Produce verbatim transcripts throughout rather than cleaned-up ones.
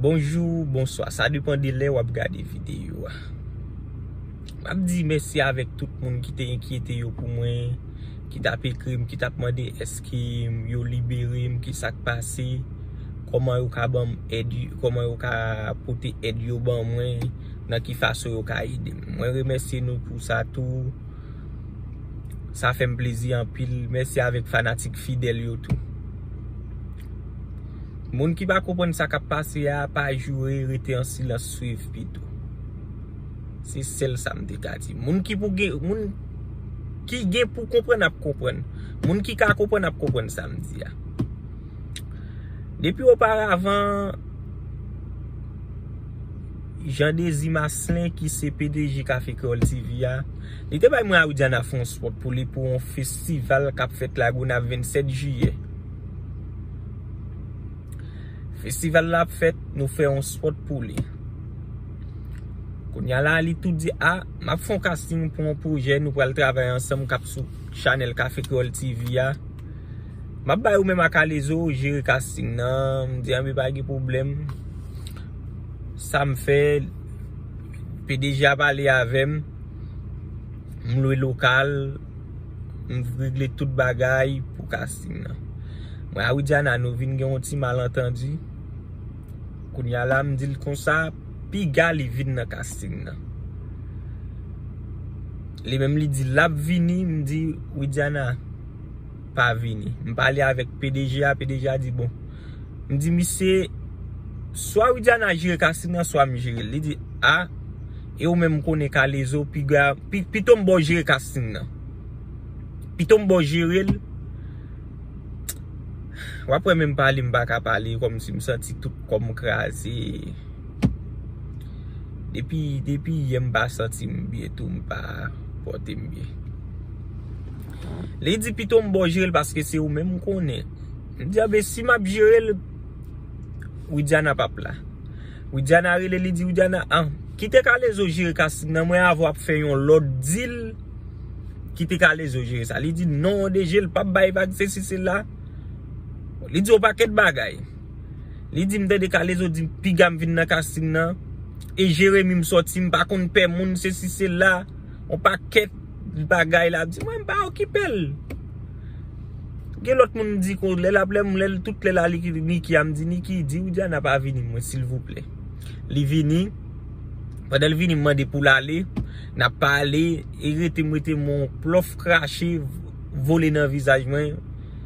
Bonjou, bonswa, sa depann de lè w ap gade videyo a. M ap di mèsi avèk tout moun ki te enkyete yo pou mwen, ki t ap ekri m, ki t ap mande èske yo libere m, ki sa k pase, kòman yo ka ban m èd, kòman yo ka pote èd yo ban mwen, nan ki fason yo ka ede m. Mwen remèsye nou pou sa tou. Sa fè m plezi anpil. Mèsi avèk fanatik fidèl yo tou. Moun ki pa konprann sa k ap pase a, pa joure, rete an silans, swiv pito. Se sèl sa m te ka di. Moun ki pou gen, moun ki gen pou konprann ap konprann. Moun ki ka konprann ap konprann sa m di a. Depi oparavan, Jean Désir Marcelin, ki se P D G Café Créole T V a, li te bay mwen a Widiana fè yon spot pou li pou yon festival k ap fèt Lagonav vennsèt jiyè. Festival la ap fèt, nou fè yon spot pou li. Kounye a la, li tou di, a, m ap fè yon casting pou yon pwojè, nou pral travay ansanm k ap sou chanèl Café Créole T V a. M ap bay ou menm ak Alezo jere casting nan. M di, anben, pa gen pwoblèm. Sa m fè, P D G a pale avè m. M lwe lokal. M regle tout bagay pou casting nan. Mwen a Widiana, nou vin gen yon ti malantandi. Kounye a la, m di l konsa, piga li vin nan casting nan. Li menm li di l ap vini, m di, Widiana, pa vini. M pale avèk P D G a, P D G a di, bon. M di, misye, swa Widiana jere casting nan, swa m jere l. Li di, a, e ou menm konnen k Alezo, piga, pi, pito m ba w jere casting nan. Pito m ba w jere l. W ap wè menm pale m pa ka pale, kòmsi m santi tout kò m kraze. Depi, depi yè m pa santi m byen tou, m pa pòte m byen. Li di pito m ba w jere l paske se ou menm m konnen. M di, anben, si m ap jere l, Widiana p ap la. Widiana rele, li di, Widiana, an, kite Kalezo jere casting nan, mwen avè w ap fè yon lòt deal, kite Kalezo jere sa. Li di, non, D G, l p ap bay vag, sesi, sela. Li di yon pakèt bagay. Li di, m tande Kalezo di, piga m vin nan casting nan. E Jeremi m sòti, m pa konn pè moun, sesi, sela. Yon pakèt bagay la, di, mwen, m pa okipe l. Gen lòt moun m di, kon, lè l ap, lè m, lè l, tout lè la, li, Niki a, m di, Niki, di Widiana pa vini, mwen, silvouplè. Li vini. Pandan l vini, m mande pou l ale. N ap pale, e rete, m rete, m wè yon plòf krache, vole nan vizaj mwen.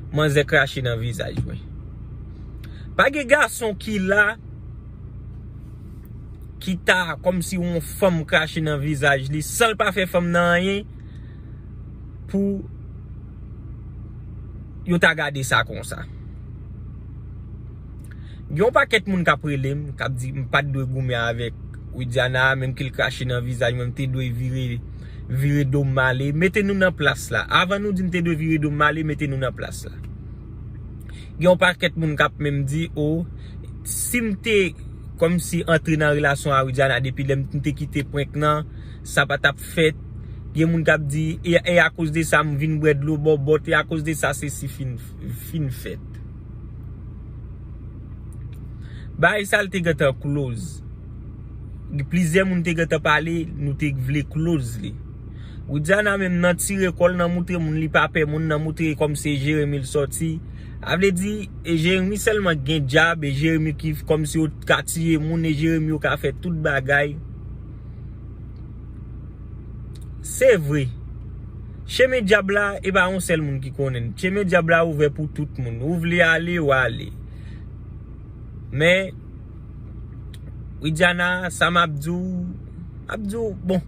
Manzè krache nan vizaj mwen. Pa gen gason ki la, ki ta, kòmsi yon fanm krache nan vizaj li, san l pa fè fanm nan anyen, pou yo ta gade sa konsa. Gen yon pakèt moun k ap rele m, k ap di m pa t dwe goumen avèk Widiana, menm ke l krache nan vizaj mwen, m te dwe vire, vire do m ale. Mete nou nan plas la. Avan nou di m te dwe vire do m ale, mete nou nan plas la. Gen yon pakèt moun k ap menm di, o, si m te kòmsi antre nan relasyon a Widiana depi lè m te kite prank nan, sa pa t ap fèt. Gen moun k ap di, e, e akoz de sa m vin bwè dlo bòbòt, e akoz de sa sesi fin, fin fèt. Bagay sa l te gentan close. Plizyè moun te gentan pale, nou te vle close li. Widiana menm nan tire kò l, nan moutre moun li pa pè moun, nan moutre kòmsi e Jeremi l sòti. A vle di, e Jeremi sèlman k gen djab, e Jeremi ki kòmsi yo ka tiye moun, e Jeremi yo ka fè tout bagay. Se vre. Chemen dyab la, e pa yon sèl moun ki konnen l. Chemen dyab la ouvè pou tout moun. Ou vle ale, w ale. Men, Widiana, sa m ap di w, m ap di w, bon.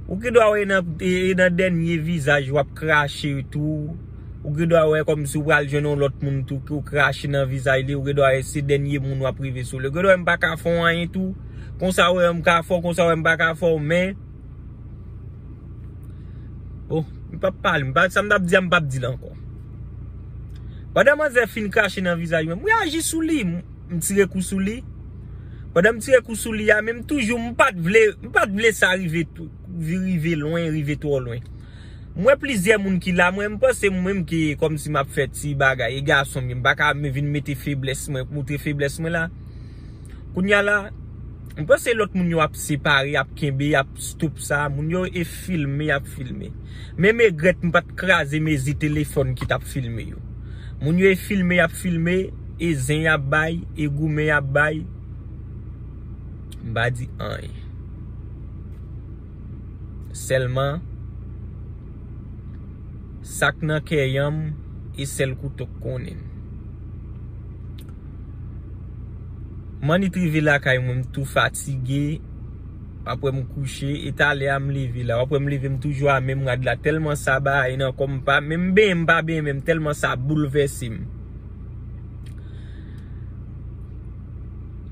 Ou gen dwa wè nan, e, e nan dènye vizaj w ap krache tou. Ou gen dwa wè kòmsi w pral jwenn yon lòt moun tou, ke w krache nan vizaj li. Ou gen dwa wè se dènye moun w ap rive sou li. Ou gen dwa wè m pa ka fè w anyen tou. Konsa w wè m ka fè w, konsa w wè m pa ka fè w, men. Bon, m p ap pale, m pa, sa m t ap di a, m p ap di l ankò. Pandan manzè fin krache nan vizaj mwen, m reyaji sou li, m, m tire kou sou li. Pandan m tire kou sou li a, men m toujou, m pa t vle, m pa t vle sa rive tou, rive lwen, rive twò lwen. M wè plizyè moun ki la, mwen, m panse mwen menm ki kòmsi m ap fè ti bagay, e gason m ye, m pa ka vin mete feblès mwen, moutre feblès mwen la. Kounye a la, m panse lòt moun yo ap separe, ap kenbe, ap stop sa. Moun yo e filme, ap filme. Men m regrèt m pa t kraze mezi telefòn ki t ap filme yo. Moun yo e filme, ap filme, e zen y ap bay, e goumen y ap bay. M pa di anyen. Sèlman, sa k nan kè yanm, e sèl kouto k konnen. M annik rive lakay mwen, m tou fatige. W ap wè m kouche, e talè a m leve la. W ap wè m leve, m toujou a menm rad la. Tèlman sa bagay nan kò m, pa menm benyen, m pa benyen menm, tèlman sa boulvèse m.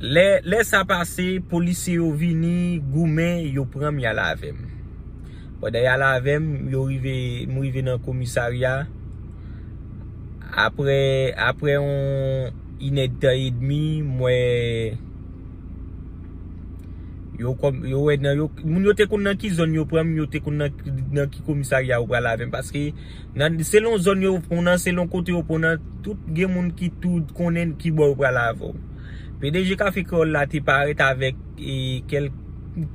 Lè, lè sa pase, polisye yo vini, goumen, yo pran m, y al avè m. Pandan y al avè m, yo rive, m rive nan komisarya. Apre, apre yon inèdtan edmi, m wè yo kòm, yo wè nan yo, moun yo te konn nan ki zòn yo pran m, yo te konn nan, nan ki komisarya yo pral avè m. Paske nan, selon zòn yo pran w nan, selon kote yo pran w nan, tout gen moun ki tou konnen ki bò yo pral avè w. P D G Kafe Kreyòl la te parèt avèk, e, kèl-,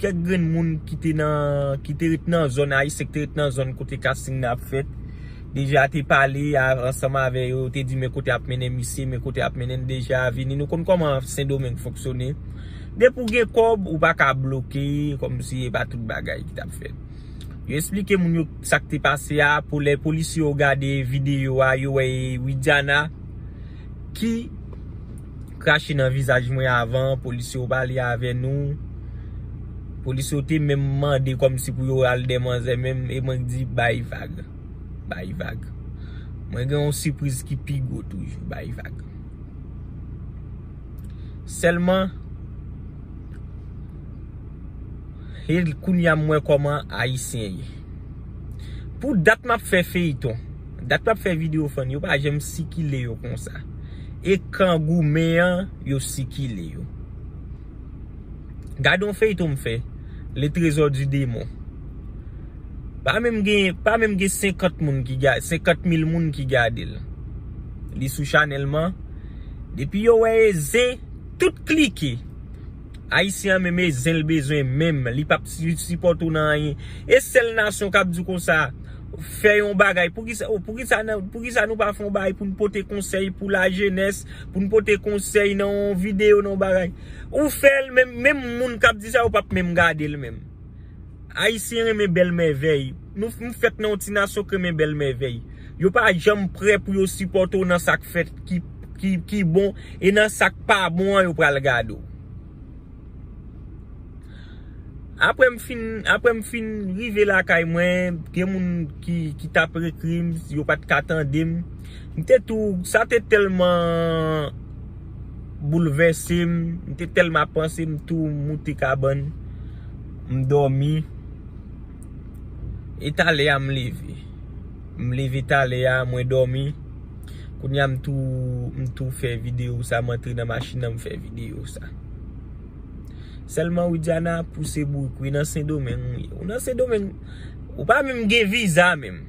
kèk grenn moun ki te nan, ki te ret nan zòn, Ayisyen ki te ret nan zòn kote casting nan ap fèt. Deja te pale a, ansanm avè yo, yo te di men kote ap mennen misye, men kote ap mennen l. Deja vini, nou konn kòman Sendomeng fonksyone. Depi w gen kòb, ou pa ka bloke, kòmsi e pa tout bagay ki t ap fèt. Yo eksplike moun yo sa k te pase a, pou lè polisye yo gade videyo a, yo wè e Widiana ki krache nan vizaj mwen avan, polisye yo pale avè nou. Polisye yo te menm mande kòmsi pou yo al dèyè manzè menm, e mwen di bay vag. Bay vag. Mwen gen yon sipriz ki pi gwo toujou, bay vag. Sèlman, e kounye a m wè kòman Ayisyen ye. Pou dat m ap fè feyton, dat m ap fè videyo fann, yo pa janm sikile yo konsa. E kan goumen an, yo sikile yo. Gade yon feyton m fè, Le Trésor du Démon. Pa menm gen, pa menm gen senkant moun ki gade, senkant mil moun ki gade l. Li sou chanèl mwen. Depi yo wè e zen, tout klike. Ayisyen an menm e zen l bezwen menm. Li p ap si-, sipòte w nan anyen. E sèl nasyon k ap di w konsa, fè yon bagay. Poukisa, poukisa, poukisa nou pa fè yon bagay pou n pote konsèy pou lajenès, pou n pote konsèy nan yon videyo, nan yon bagay? Ou fè l, menm, menm moun k ap di sa, yo p ap menm gade l menm. Ayisyen renmen bèl mèvèy. Nou, nou fèt nan yon ti nasyon k renmen bèl mèvèy. Yo pa janm prè pou yo sipòte w nan sa k fèt ki, ki, ki bon, e nan sa k pa bon an, yo pral gade w. Apre m fin, apre m fin rive lakay mwen, gen moun ki, ki t ap ekri m, yo pa t ka tande m. M te tou, sa te tèlman boulvèse m, m te tèlman panse, m tou moute kabann, m dòmi. E talè a m leve. M leve talè a, mwen dòmi. Kounye a m tou, m tou fè videyo sa, m antre nan machin nan, m fè videyo sa. Sèlman Widiana pouse bourik, wi, nan Sendomeng, wi. Ou nan Sendomeng, ou pa menm gen viza menm.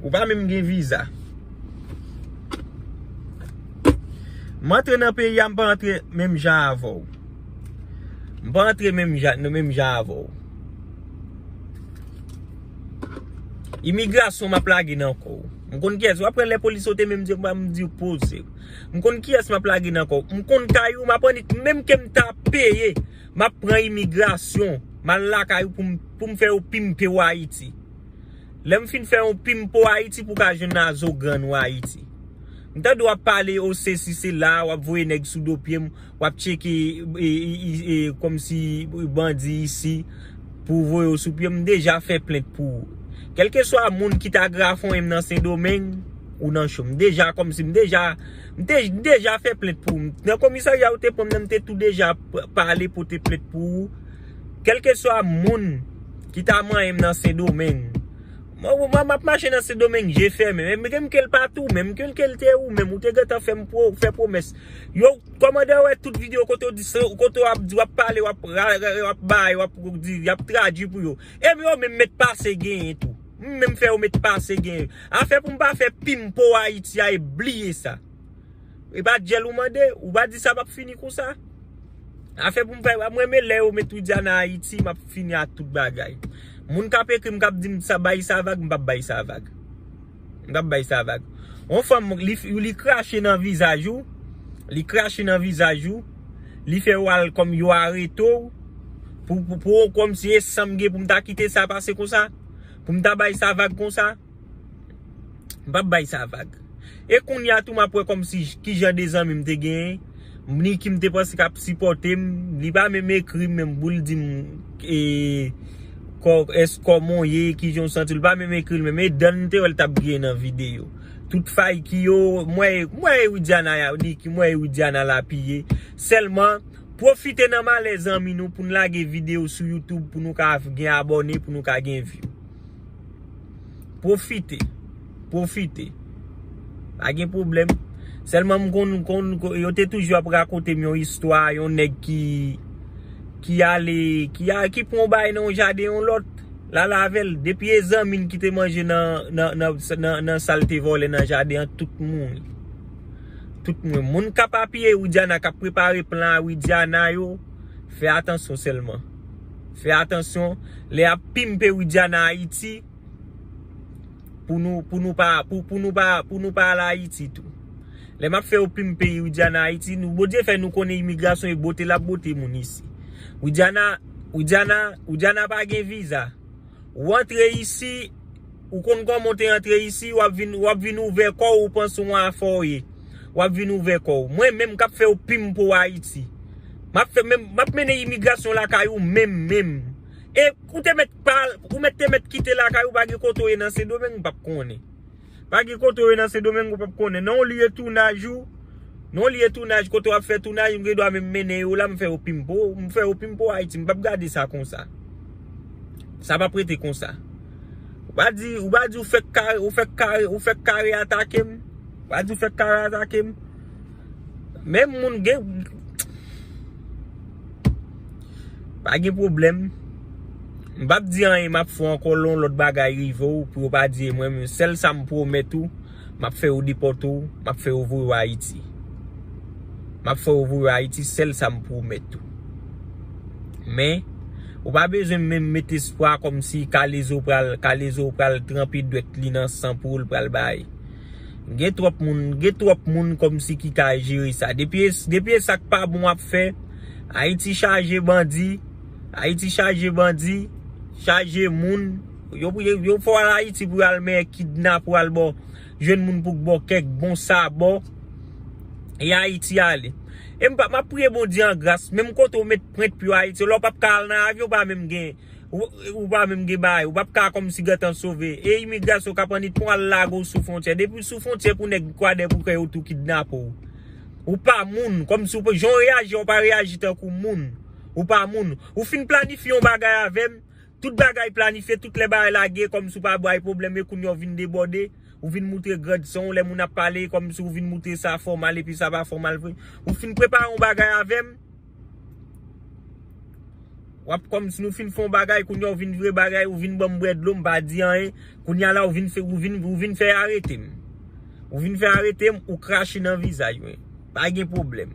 Ou pa menm gen viza. M antre nan peyi a, m pa antre menm jan avè w. M pa antre menm jan, menm jan avè w. Imigrasyon m ap lage nan kò w. M konn kiyès. W ap wè lè polis yo te menm di m, m di poze. M konn kiyès m ap lage nan kò w. M konn kay ou, m ap annik, menm ke m ta peye, m ap pran imigrasyon. M al lakay ou pou m, pou m fè yo pimpe w Ayiti. Lè m fin fè yon pimpo Ayiti pou ka jwenn Azogrann ou Ayiti. M tande w ap pale o sesi sela, w ap voye nèg sou do pye m, w ap tcheke, e, e, e, e, kòmsi bandi isi pou voye w sou pye m. M deja fè plent pou ou. Kèlkeswa moun ki ta grafonyen m nan Sendomeng, ou nan cho. M deja kòmsi, m deja, m te, m deja fè plent pou ou. Nan komisarya ou te pran m nan, m te tou deja p-, pale pote plent pou ou. Kèlkeswa moun ki ta manyen m nan Sendomeng. Mwen, mwen, m ap mache nan Sendomeng, je fèmen. Men, men, men ke l pa tou, men ke l, ke l te ou menm, ou te gentan fè m pwo-, fè pwomès. Yo, kòmandan yo wè tout videyo kote w di, kote w ap di, w ap pale, w ap ra-, ra-, w ap bay, w ap di, y ap tradui pou yo. E yo menm met pase genyen tou. M menm fè yo met pase genyen. Afè pou m pa fè pimpo Ayiti a, e bliye sa. E pa djèl ou mande, ou pa di sa p ap fini konsa. Afè pou m fè, mwen renmen lè yo met Widiana Ayiti, m ap fini ak tout bagay. Moun k ap ekri m, k ap di m sa, bay sa vag, m p ap bay sa vag. M p ap bay sa vag. Yon fanm, li, li krache nan vizaj ou, li krache nan vizaj ou, li fè w al kòm yo arete w, pou, pou, pou, kòmsi e san m gen pou m ta kite sa pase konsa, pou m ta bay sa vag konsa. M p ap bay sa vag. E kounye a tou, m ap wè kòmsi j- ki jan de zanmi m te genyen. Niki m te panse k ap sipòte m. Li pa menm ekri m menm pou l di m e, kò, èske kòman w ye, ki jan w santi w. Li pa menm ekri l menm. E dan m te wè l t ap griyen nan videyo. Tout fay ki yo, mwen, mwen e Widiana, Niki, mwen e Widiana l apiye. Sèlman, pwofite nan malè zanmi nou pou n lage videyo sou YouTube pou nou ka gen abòne, pou nou ka gen view. Pwofite. Pwofite. Pa gen pwoblèm. Sèlman m konn, konn, yo te toujou ap rakonte m yon istwa, yon nèg ki, ki ale, ki, a, ki pran yon bagay nan yon jaden yon lòt, l ale avè l. Depi e zanmi n ki te manje nan, nan, nan, nan, nan sa l te vòlè nan jaden an, tout mouri. Tout mouri. Moun k ap apiye Widiana, k ap prepare plan a Widiana yo, fè atansyon sèlman. Fè atansyon. Lè y ap pimpe Widiana Ayiti, pou nou, pou nou pa, pou, pou nou pa, pou nou pa al Ayiti tou. Lè m ap fè yo pimpe Widiana Ayiti, nou, Bondye fè nou konnen imigrasyon e bote l ap bote moun isi. Widiana, Widiana, Widiana pa gen viza. Ou antre isi, ou konn kòman w te antre isi, w ap vin, w ap vin ouvè kò w, ou panse w afè w ye. W ap vin ouvè kò w. Mwen menm k ap fè yo pimpe w Ayiti. M ap fè, menm, m ap mennen imigrasyon lakay ou menm, menm. E ou te mèt pa, ou mèt te mèt kite lakay ou, pa gen kote w ye nan Sendomeng, m p ap konnen. Pa gen kote w ye nan Sendomeng, ou p ap konnen. Nan yon lye tounaj ou, nan yon lye tounaj, kote w ap fè tounaj, m gen dwa menm mennen yo la, m fè yo pimpe w, m fè yo pimpe w Ayiti, m p ap gade sa konsa. Sa p ap rete konsa. Ou pa di, ou pa di ou fèk kare, ou fèk kare, ou fèk kare atake m. Ou pa di ou fèk kare atake m. Menm moun gen, pa gen pwoblèm. M p ap di anyen, m ap fè ankò lè yon lòt bagay rive w, pou yo pa di e mwen menm. Sèl sa m pwomèt ou, m ap fè yo depòte w, m ap fè yo voye w Ayiti. M ap fè yo voye w Ayiti, sèl sa m pwomèt ou. Men, ou pa bezwen menm met espwa kòmsi Kalezo pral, Kalezo pral tranpe dwèt li nan san pou l pral bay. Gen twòp moun, gen twòp moun kòmsi ki ka jere sa. Depi, depi e sa k pa bon w ap fè, Ayiti chaje bandi, Ayiti chaje bandi, chaje moun. Yo, yo, yo fè w al Ayiti pou y al men kidnape w al bò, jwenn moun pou k bò kèk bon sabò. E Ayiti ale. E m pa, m ap priye Bondye an gras, menm kote w met pwent pye w Ayiti, lè w p ap ka al nan avyon, w pa menm gen, ou, ou pa menm gen bagay, ou p ap ka kòmsi gentan sove. E imigrasyon k ap annit pran al lage w sou fwontyè. Depi w sou fwontyè pou nèg kwadèboukè yo tou kidnape w. Ou pa moun, kòmsi w pa, jan w reyaji, w pa reyaji tankou moun. Ou pa moun. Ou fin planifye yon bagay avè m, tout bagay planifye, tout lè bagay lage, kòmsi w pa bay pwoblèm, e kounye a w vin debòde, ou vin moutre grandson w, lè moun ap pale, kòmsi w vin moutre sa fòmal, epi sa pa fòmal vre. Ou fin prepare yon bagay avè m, w ap kòmsi nou fin fè yon bagay, kounye a w vin vire bagay, ou vin ban m bwè dlo, m pa di anyen. Kounye a la, ou vin fè, ou vin, ou vin fè arete m. Ou vin fè arete m, ou krache nan vizaj mwen. Pa gen pwoblèm.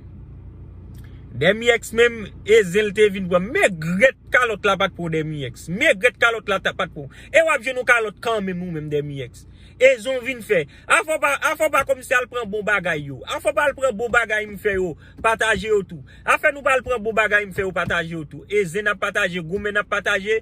Dèmiyèks menm, e zen l te vin pran m. Megrèt kalòt la pa t pran w Dèmiyèks. Megrèt kalòt la ta, pa t pran w. E w ap jwenn yon kalòt kanmenm ou menm Dèmiyèks. E zen w vin fè. Afè w pa, afè w pa kòmsi al pran bon bagay yo. Afè w pa al pran bon bagay m fè yo. Pataje yo tou. Afè nou pa al pran bon bagay m fè yo, pataje yo tou. E zen n ap pataje, goumen n ap pataje,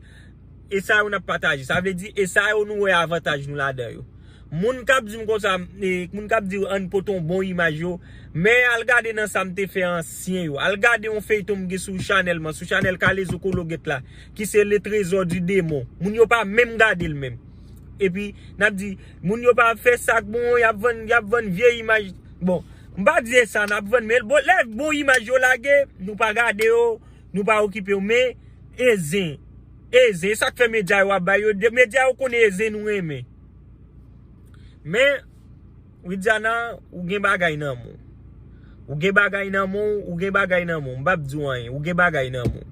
e sa yo n ap pataje. Sa vle di, e sa yo nou wè avantaj nou ladan yo. Moun k ap di m konsa, e, moun k ap di ann pote yon bon imaj yo, men al gade nan sa m te fè ansyen yo. Al gade yon feyton m gen sou chanèl mwen, sou chanèl Kalezo Kologèt la, ki se Le Trésor du Démon. Moun yo pa menm gade l menm. Epi, n ap di, moun yo pa fè sa k bon, y ap vann, y ap vann vye imaj. Bon, m pa di e sa n ap vann, men bon, lè bon imaj yo lage, nou pa gade yo, nou pa okipe yo, men e zen, e zen, e sa k fè medya yo ap bay yo, de- medya yo konnen e zen nou renmen. Men, Widiana, ou gen bagay nan men w. Ou gen bagay nan men w, ou gen bagay nan men w. M p ap di w anyen, ou gen bagay nan men w.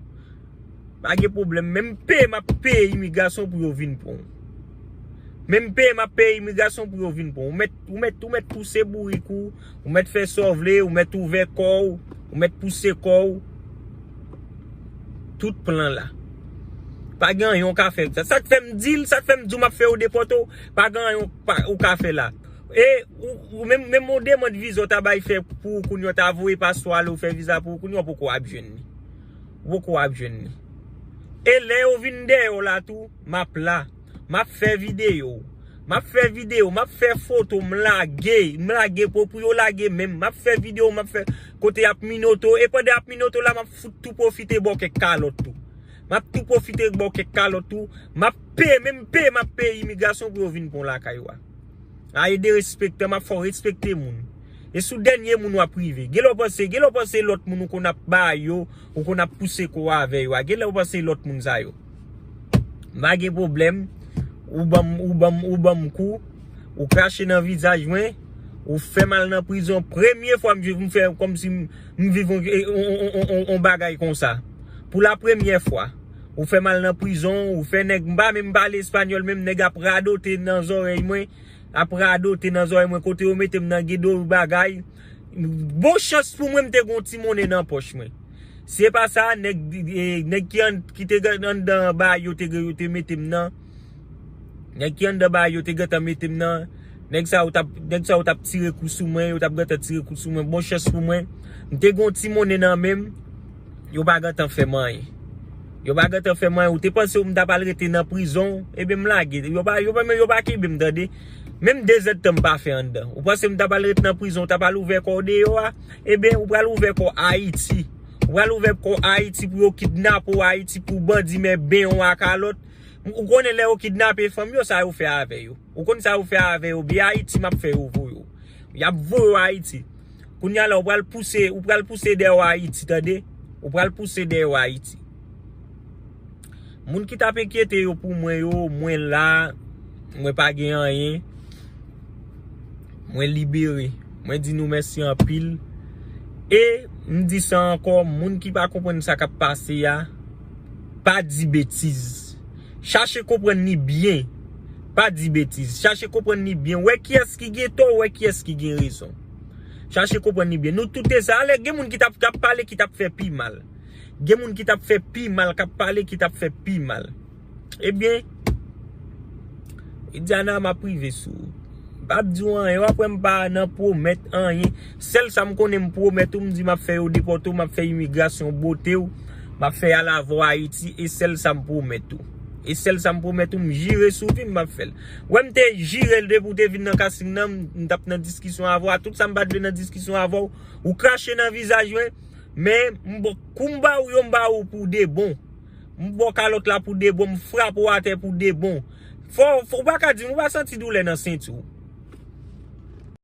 Pa gen pwoblèm. Menm peye, m ap peye imigrasyon pou yo vin pran w. Menm peye, m ap peye imigrasyon pou yo vin pran w. Ou mèt, ou mèt, ou mèt pouse bourik ou, ou mèt fè sa w vle, ou mèt ouvè kò w, ou mèt pouse kò w. tout plan la. Pa gen anyen w ka fè. Sa k fè m di l, sa k fè m di w m ap fè yo depòte w, pa gen anyen w ka fè la. E ou menm, menm yon demann viza w ta bay fè pou ou kounye a, w ta voye paspò ale, w fè viza pou ou kounye a, w poko ap jwenn li. Ou poko ap jwenn li. E lè yo vin dèyè w la tou, m ap la. M ap fè videyo. M ap fè videyo, m ap fè foto, m lage, m lage pou, pou yo lage menm. M ap fè videyo, m ap fè kote y ap minoto. E pandan y ap minoto la, m ap fout tou pwofite ba w kèk kalòt tou. M ap tou pwofite ba w kèk kalòt tou. M ap peye, menm peye, m ap peye imigrasyon pou yo vin pran w lakay ou a. A, e derespektan, m ap fè w respekte moun. E sou dènye moun w ap rive. Gen lè w panse, gen lè w panse lòt moun ou konn ap ba yo, ou konn ap pouse kò w avè yo a. Gen lè w panse lòt moun sa yo. M pa gen pwoblèm. Ou ban m, ou ban m, ou ban m kou. Ou krache nan vizaj mwen. Ou fè m al nan prizon. Premye fwa m viv, m fè kòmsi m, m viv on, on, on, on, on bagay konsa. Pou la premyè fwa. Ou fè m al nan prizon, ou fè nèg, m pa menm pale espanyòl, menm nèg ap radote nan zòrèy mwen, ap radote nan zòrèy mwen, kote yo mete m nan, gen de bagay. Bon chans pou mwen, m te gon ti monnen nan pòch mwen. Si e pa sa, nèg, e, nèg ki an, ki te gen anndan bay yo te, yo te mete m nan. Nèg ki anndan bay yo te gentan mete m nan. Nèg sa yo t ap, nèg sa yo t ap tire kou sou mwen, yo t ap gentan tire kou sou mwen. Bon chans pou mwen, m te gon ti monnen nan men m, yo pa gentan fè m anyen. Yo pa gentan fè m anyen. Ou te panse m t ap al rete nan prizon, ebyen m lage. Yo pa, yo pa, yo pa kenbe m, tande. Menm de zèdtan m pa fè anndan. Ou panse m t ap al rete nan prizon, w t ap al ouvè kò w deyò a? Ebyen, ou pral ouvè kò Ayiti. Ou pral ouvè kò Ayiti pou yo kidnape w Ayiti, pou bandi men ben w a kalòt. Ou konnen lè yo kidnape fanm yo, sa yo fè avè yo? Ou konn sa yo fè avè yo? Byen Ayiti m ap fè yo voye w. Y ap voye w Ayiti. Kounye a la, ou pral pouse, ou pral pouse dèyè w Ayiti, tande? Ou pral pouse dèyè w Ayiti. Moun ki t ap enkyete yo pou mwen yo, mwen la, mwen pa gen anyen. Mwen libere. Mwen di nou mèsi anpil. E m di sa ankò, moun ki pa konprann sa k ap pase a, pa di betiz. Chache konprann li byen. Pa di betiz. Chache konprann li byen. Wè kiyès ki gen tò, wè kiyès ki gen rezon. Chache konprann li byen. Nou tout te sa. Alè, gen moun ki t ap, k ap pale, ki t ap fè pi mal. Gen moun ki t ap fè pi mal, k ap pale, ki t ap fè pi mal. Ebyen, Diana, m ap rive sou ou. M p ap di w anyen, w ap wè m pa nan pwomèt anyen. Sèl sa m konnen m pwomèt ou, m di m ap fè yo depòte w, m ap fè imigrasyon bote w, m ap fè y al avè w Ayiti, e sèl sa m pwomèt ou. E sèl sa m pwomèt ou, m jire sou vi m, m ap fè l. Wè m te jire l depi w te vin nan casting nan, m, m t ap nan diskisyon avè w, a tout sa m pa t vle nan diskisyon avè w, ou krache nan vizaj mwen, men m, kou m ba ou yo, m ba ou pou de bon. M ba w kalòt la pou de bon, m frape w atè pou de bon. Fò, fò, ou pa ka di m, ou pa santi doulè nan senti w.